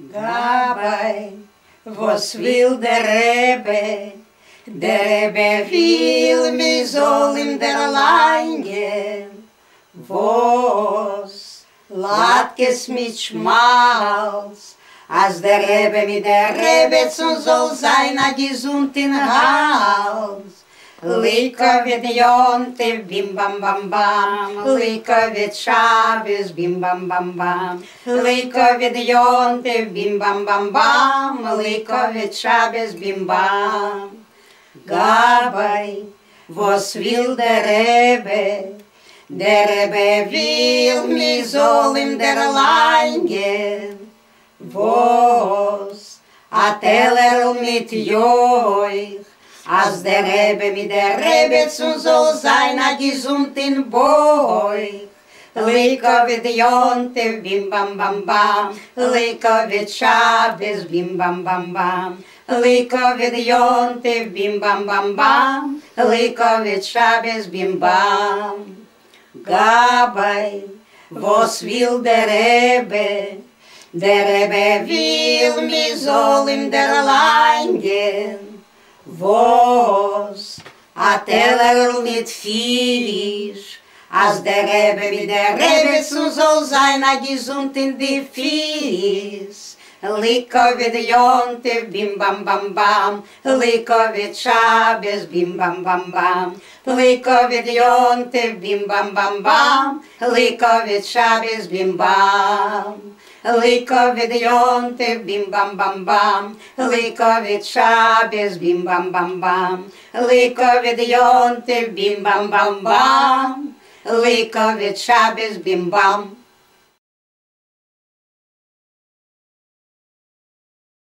גבאי, וואס וויל דער רבי? דער רבי וויל מ'זאל אים דערלאנגען וואס? לאטקעס מיט שמאלץ, אז דער רבי מיט דער רעבעצן זאל זיין א געזונט אין האלז. לכבוד יום טוב בים באם באם באם, לכבוד שבת בים באם באם באם, לכבוד יום טוב בים באם באם באם, לכבוד שבת בים באם. גבאי, וואס וויל דער רבי? דער רבי וויל מ'זאל אים דערלאנגען וואס? א טעלערל מיט יויך, אז דער רבי מיט דער רעבעצן זאל זיין א געזונט אין בויך. לכבוד יום טוב בים באם באם באם, לכבוד שבת בים באם באם באם, לכבוד יום טוב בים באם באם באם, לכבוד שבת בים באם. גבאי, וואס וויל דער רבי? דער רבי וויל מ'זאל אים דערלאנגען וואס? א טעלערל מיט פיש, אז דער רבי מיט דער רעבעצן זאל זיין א געזונט אין די פיס. לכבוד יום טוב בים באם באם באם, לכבוד שבת בים באם באם באם, לכבוד יום טוב בים באם באם באם, לכבוד שבת בים באם. לכבוד יום טוב בים באם באם באם, לכבוד שבת בים באם באם באם, לכבוד יום טוב בים באם באם באם, לכבוד שבת בים באם.